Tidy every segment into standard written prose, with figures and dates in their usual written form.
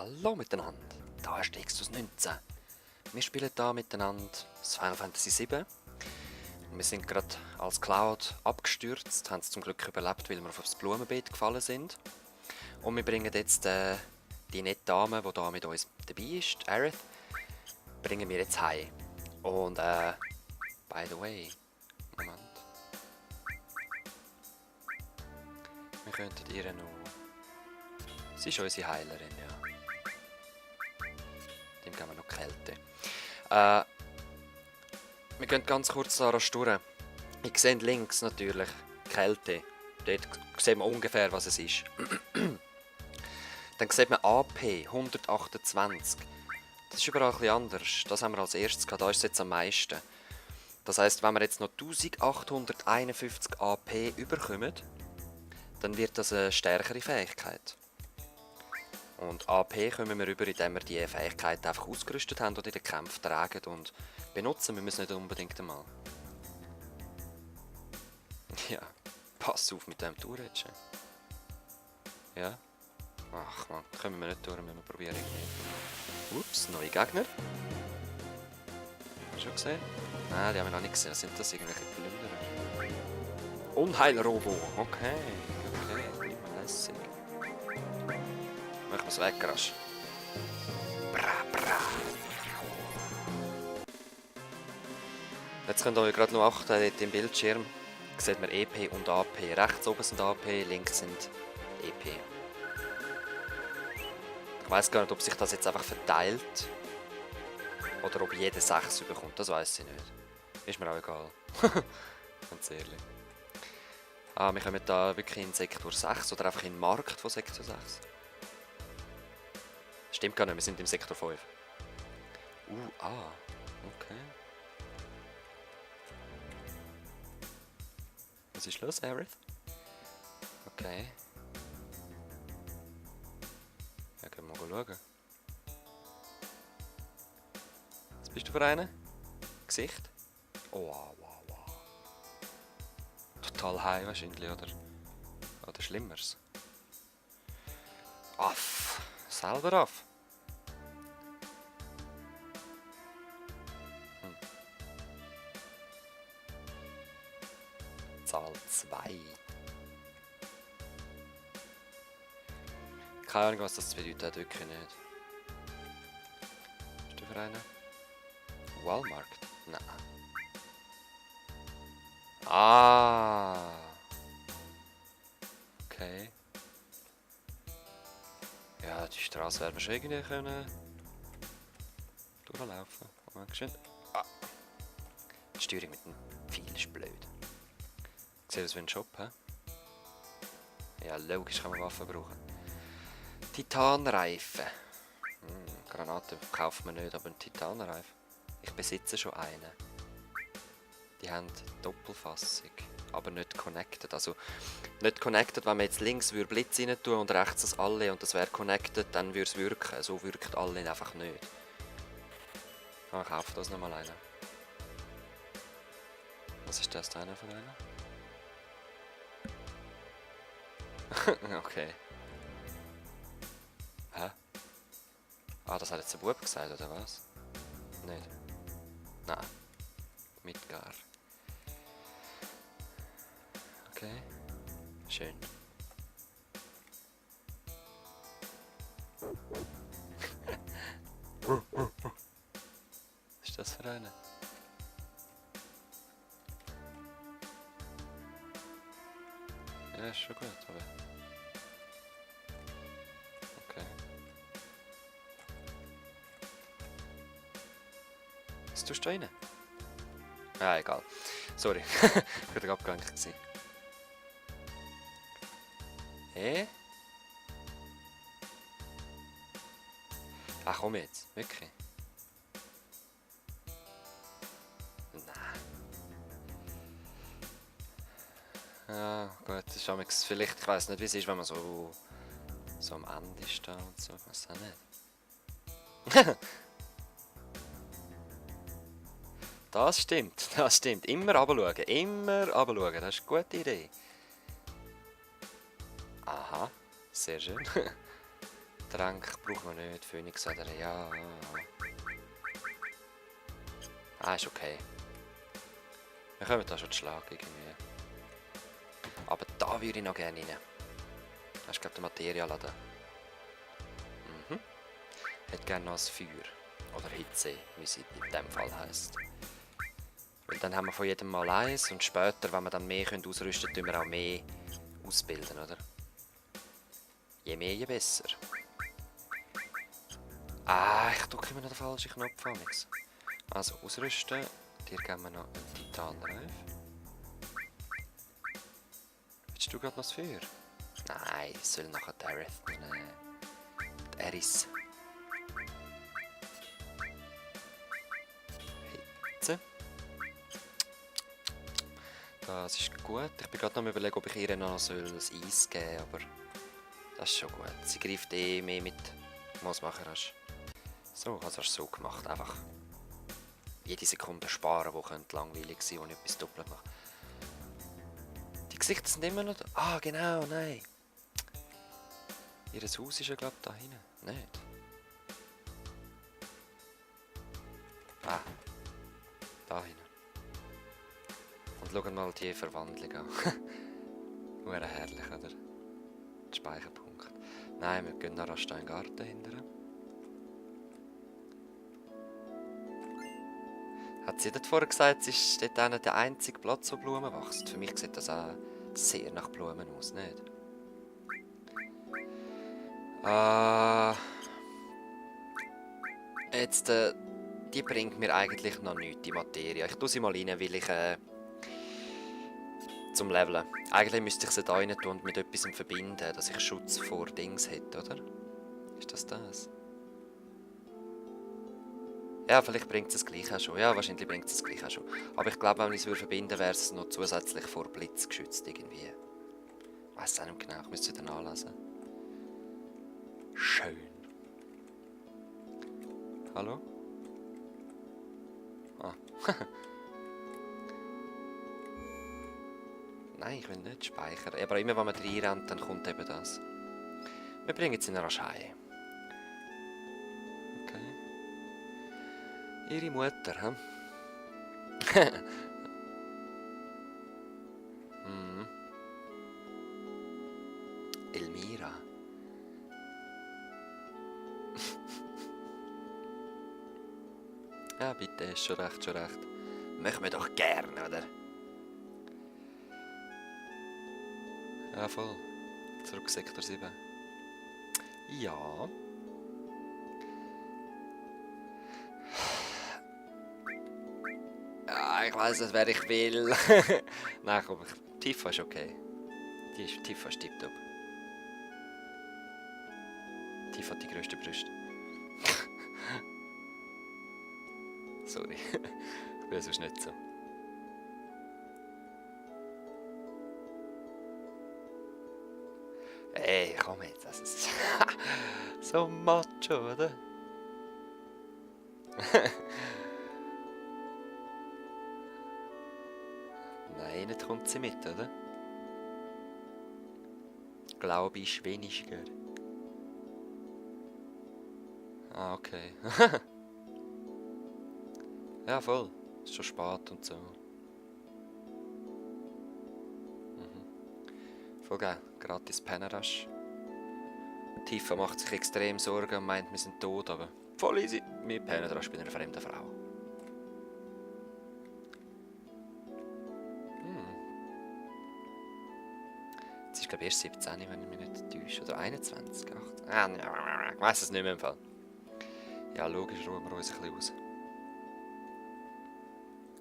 Hallo miteinander, da ist Extus 19. Wir spielen hier miteinander das Final Fantasy 7. Und wir sind gerade als Cloud abgestürzt, haben es zum Glück überlebt, weil wir auf das Blumenbeet gefallen sind. Und wir bringen jetzt die nette Dame, die hier mit uns dabei ist, Aerith, bringen wir jetzt heim. Und by the way, Moment. Wir könnten ihr noch... Sie ist unsere Heilerin, ja. Dem geben wir noch Kälte. Wir gehen ganz kurz da durch. Ich sehe links natürlich Kälte. Dort sehen wir ungefähr, was es ist. Dann sieht man AP 128. Das ist überall ein bisschen anders. Das haben wir als erstes gehabt. Da ist es jetzt am meisten. Das heisst, wenn wir jetzt noch 1851 AP überkommen, dann wird das eine stärkere Fähigkeit. Und AP kommen wir über, indem wir die Fähigkeit einfach ausgerüstet haben und in den Kämpfen tragen und benutzen. Wir müssen nicht unbedingt einmal. Ja, pass auf mit dem Tourrätschen. Ja. Ach man, kommen wir nicht durch, wenn wir probieren nicht. Ups, neue Gegner. Hast du schon gesehen? Nein, die haben wir noch nicht gesehen. Sind das irgendwelche Plünderer? Unheilrobo. Okay, immer lässig. Mach was weg, rasch. Bra, bra. Jetzt könnt ihr gerade noch achten, dort im Bildschirm sieht man EP und AP. Rechts oben sind AP, links sind EP. Ich weiss gar nicht, ob sich das jetzt einfach verteilt oder ob jeder 6 bekommt. Das weiss ich nicht. Ist mir auch egal. Ganz ehrlich. Wir kommen da wirklich in Sektor 6 oder einfach in den Markt von Sektor 6. Stimmt gar nicht, wir sind im Sektor 5. Okay. Was ist los, Aerith? Okay. Ja, gehen wir mal schauen. Was bist du für einen? Gesicht? Oh, wow. Total high wahrscheinlich, oder Schlimmeres. Aff. Selber auf. Zahl 2. Keine Ahnung, was das bedeutet, wirklich nicht. Bist du für einen? Walmart? Nein. Okay. Ja, die Straße werden wir schon irgendwie können durchlaufen. Moment, schön. Die Steuerung mit dem Pfeil ist blöd. Sieht aus wie ein Shop, hä? Ja, logisch kann man Waffen brauchen. Titanreifen. Granaten kauft man nicht, aber einen Titanreifen. Ich besitze schon einen. Die haben Doppelfassung, aber nicht connected. Also nicht connected, wenn man jetzt links Blitz rein tun und rechts das alle und das wäre connected, dann würde es wirken. So wirkt alle einfach nicht. Ich kaufe das nochmal einen. Was ist das da einer von einer? Okay. Hä? Das hat jetzt ein Bub gesagt, oder was? Nicht? Nein. Midgar. Okay. Schön. Was ist das für eine? Ja, ist schon gut, aber... Okay. Was tust du da rein? Ja, egal. Sorry. Ich war abgelenkt. Hä? Ach komm jetzt, wirklich? Nein. Ja, gut, das ist amigs vielleicht, ich weiss nicht, wie es ist, wenn man so am Ende steht und so, ich weiss auch nicht. Das stimmt. Immer runterschauen, das ist eine gute Idee. Aha, sehr schön. Tränke brauchen wir nicht. Phoenix oder ja. Ah, ist okay. Wir kommen da schon zu Schlag irgendwie. Aber da würde ich noch gerne rein. Das ist glaube ich der Materialaden. Mhm. Hätte gerne noch ein Feuer. Oder Hitze, wie es in diesem Fall heisst. Weil dann haben wir von jedem mal eins und später, wenn wir dann mehr ausrüsten können, tun wir auch mehr ausbilden, oder? Je mehr, je besser. Ah, ich drücke immer noch den falschen Knopf an. Also, ausrüsten. Dir geben wir noch einen Titanreif. Willst du gerade noch das Feuer? Nein, es soll nachher Dareth nehmen. Die Eris. Hitze. Das ist gut. Ich bin gerade noch am überlegen, ob ich ihr noch das Eis geben soll, aber das ist schon gut. Sie greift eh mehr mit Moosmacher hast. So, also hast du so gemacht. Einfach jede Sekunde sparen, die könnte langweilig sein, wo ich etwas doppelt mache. Die Gesichter sind immer noch da. Ah, genau, nein. Ihr Haus ist ja, glaube ich, da hinten. Nicht? Ah, da hinten. Und schauen mal die Verwandlung an. Nur herrlich, oder? Der Speicherpunkt. Nein, wir gehen noch rasch in den Garten hinterher. Hat sie dort vorher gesagt, es ist dort der einzige Platz, wo Blumen wachsen? Für mich sieht das auch sehr nach Blumen aus, nicht? Jetzt, die bringt mir eigentlich noch nichts, die Materie. Ich tue sie mal rein, weil ich, zum Leveln. Eigentlich müsste ich sie da rein tun und mit etwas verbinden, dass ich Schutz vor Dings hätte, oder? Ist das das? Ja, vielleicht bringt es das gleich auch schon. Ja, wahrscheinlich bringt es das gleich auch schon. Aber ich glaube, wenn ich es verbinden würde, wäre es noch zusätzlich vor Blitz geschützt irgendwie. Ich weiss es auch nicht genau, ich müsste es wieder nachlesen. Schön. Hallo? Ah. Nein, ich will nicht speichern. Aber immer wenn man reinrennt, dann kommt eben das. Wir bringen jetzt in eine Raschei. Okay. Ihre Mutter, hm? Mhm. Elmira. Ja, bitte, ist schon recht, schon recht. Möchten wir doch gern, oder? Ja, voll. Zurück Sektor 7. Ja. Ja, ich weiss nicht, wer ich will. Nein, komm, Tifa ist okay. Tifa ist tipptopp. Tifa hat die grösste Brüste. Sorry. Ich bin sonst nicht so. Ey, komm jetzt, das ist so macho, oder? Nein, nicht kommt sie mit, oder? Glaube ich weniger. Ah, okay. Ja, voll. Ist schon spät und so. Voll geil. Gratis Pennerrasch. Tifa macht sich extrem Sorgen und meint, wir sind tot, aber voll easy. Wir pennen rasch bei einer fremden Frau. Jetzt ist glaube ich erst 17, wenn ich mich nicht täusche. Oder 21, 18. Ich weiss es nicht mehr im Fall. Ja, logisch ruhen wir uns ein bisschen aus.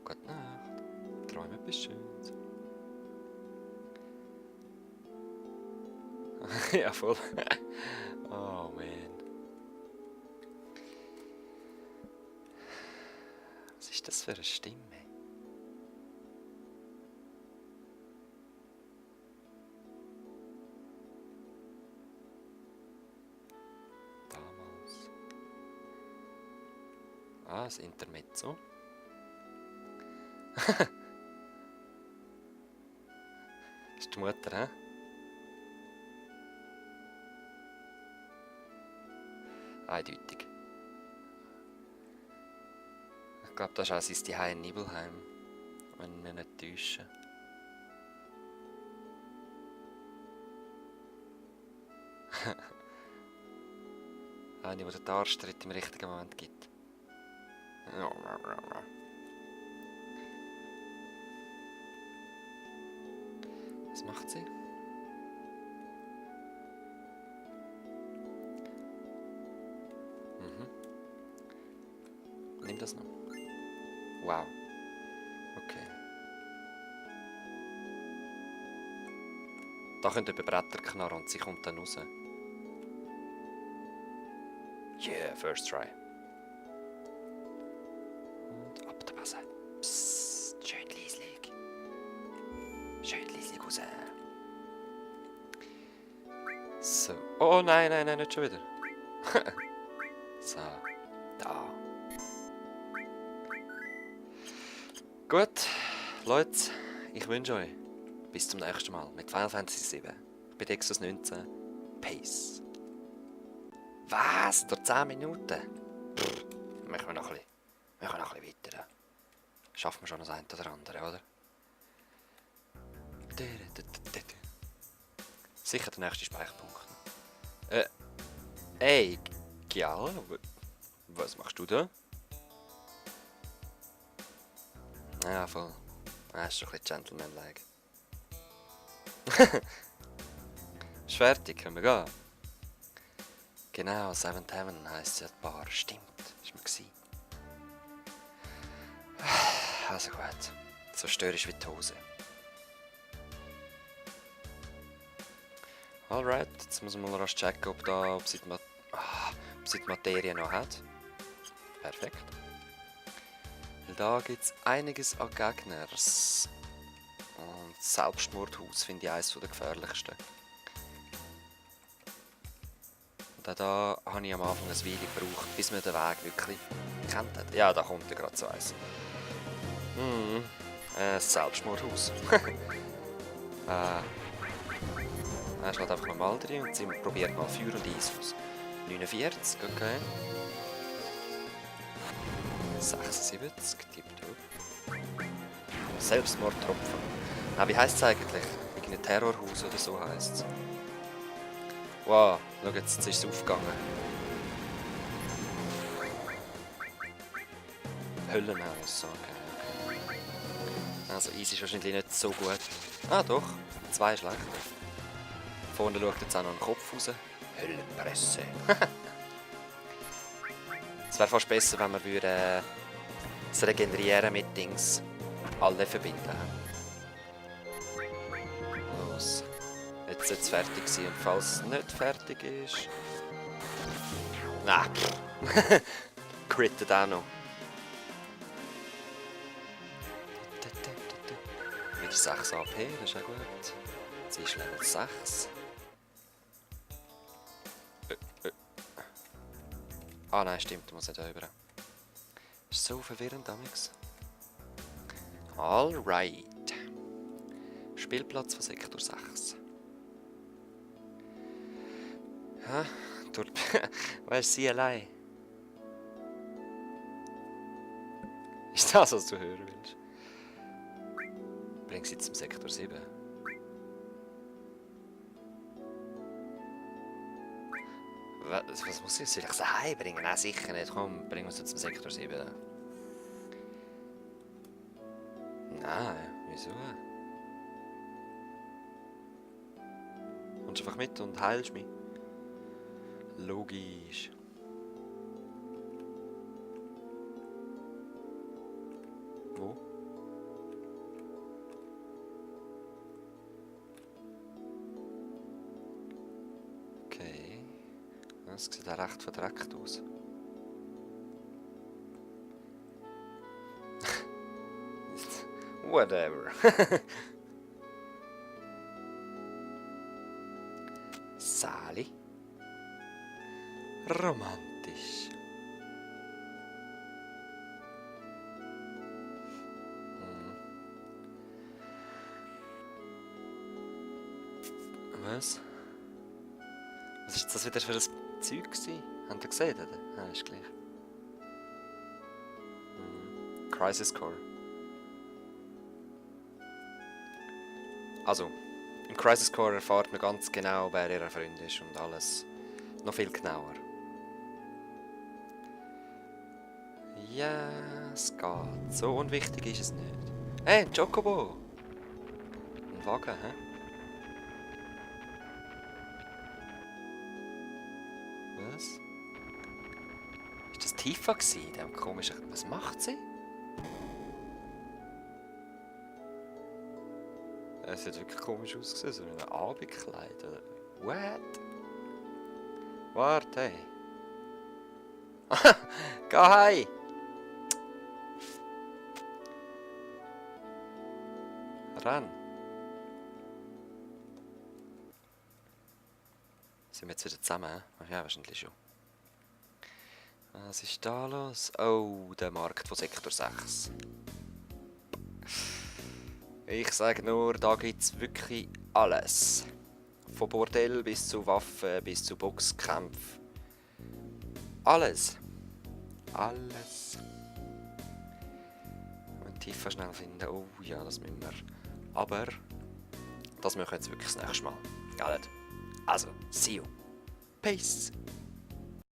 Gute Nacht. Träume etwas Schönes. Ja, voll. Oh, man. Was ist das für eine Stimme? Damals. Ah, das Intermezzo. Das ist die Mutter, hä? Eindeutig. Ich glaube, das ist auch sein Zuhause in Nibelheim. Wenn ich mich nicht täusche. Eine, die den Arschtritt im richtigen Moment gibt. Was macht sie? Nimm das noch. Wow. Okay. Da könnt ihr über Bretter knarren und sie kommt dann raus. Yeah, first try. Und ab der Basse. Psst, schön leislich. Schön leislich raus. So. Oh nein, nein, nein, nicht schon wieder. So. Da. Gut, Leute, ich wünsche euch bis zum nächsten Mal mit Final Fantasy VII. Ich bin Exos 19. Peace. Was? Durch 10 Minuten? Pff, machen wir noch ein bisschen weiter. Schaffen wir schon das eine oder andere, oder? Sicher der nächste Speicherpunkt. Ey, Gial, was machst du da? Ja, voll. Das ist schon ein bisschen Gentleman-like. Ist fertig, können wir gehen? Genau, Seventh Heaven heisst ja die Bar. Stimmt, ist mir gewesen. Also gut, so störrisch wie die Hose. Alright, jetzt muss man mal rasch checken, ob sie die Materie noch hat. Perfekt. Weil da gibt es einiges an Gegners. Und das Selbstmordhaus finde ich eines der gefährlichsten. Und auch da habe ich am Anfang ein Weile gebraucht, bis man den Weg wirklich kennt hat. Ja, da kommt ja gerade so eins. Das Selbstmordhaus. Er schlägt einfach mal drin und sie probiert mal Feuer und Eis aus. 49, okay. 76, tipptopp. Selbstmordtropfen. Ah, wie heisst es eigentlich? Irgendein Terrorhaus oder so heisst es. Wow, schau jetzt ist es aufgegangen. Höllenhaus, okay. Also Eis ist wahrscheinlich nicht so gut. Ah doch, 2 schlecht. Vorne schaut jetzt auch noch ein Kopf raus. Höllenpresse. Es wäre fast besser, wenn wir das Regenerieren mit Dings alle verbinden. Los. Jetzt sollte es fertig sein. Und falls es nicht fertig ist... Nein. Crittet auch noch. Wieder 6 AP, das ist auch gut. Sie ist Level 6. Ah nein, stimmt, muss nicht rüber. Ist so verwirrend, damals. Alright. Spielplatz von Sektor 6. Hä? Wer ist sie allein? Ist das, was du hören willst? Bring sie zum Sektor 7. Was muss ich? Soll ich sie heimbringen? Nein, sicher nicht. Komm, bring uns zum Sektor 7. Nein, wieso? Kommst einfach mit und heilst mich? Logisch. Wo? Okay. Das sieht auch recht verdreckt aus. Whatever. Sali. Romantisch. Was? Was ist das wieder für ein Zeug gewesen? Habt ihr gesehen, oder? Ja, ist gleich. Crisis Core. Also, im Crisis Core erfahrt man ganz genau, wer ihr Freund ist und alles noch viel genauer. Ja, es geht. So unwichtig ist es nicht. Hey, ein Chocobo! Ein Wagen, hä? Was? Ist das Tifa gewesen? Dem komischen... Was macht sie? Es hat wirklich komisch ausgesehen, so ein Abendkleid. Oder? What? Warte. Geh heim! Renn! Sind wir jetzt wieder zusammen? Ja, wahrscheinlich schon. Was ist da los? Oh, der Markt von Sektor 6. Ich sage nur, da gibt es wirklich alles. Von Bordell bis zu Waffen, bis zu Boxkämpfen. Alles. Alles. Und Tifa schnell finden. Oh ja, das müssen wir. Aber das machen wir jetzt wirklich das nächste Mal. Gell? Also, see you. Peace.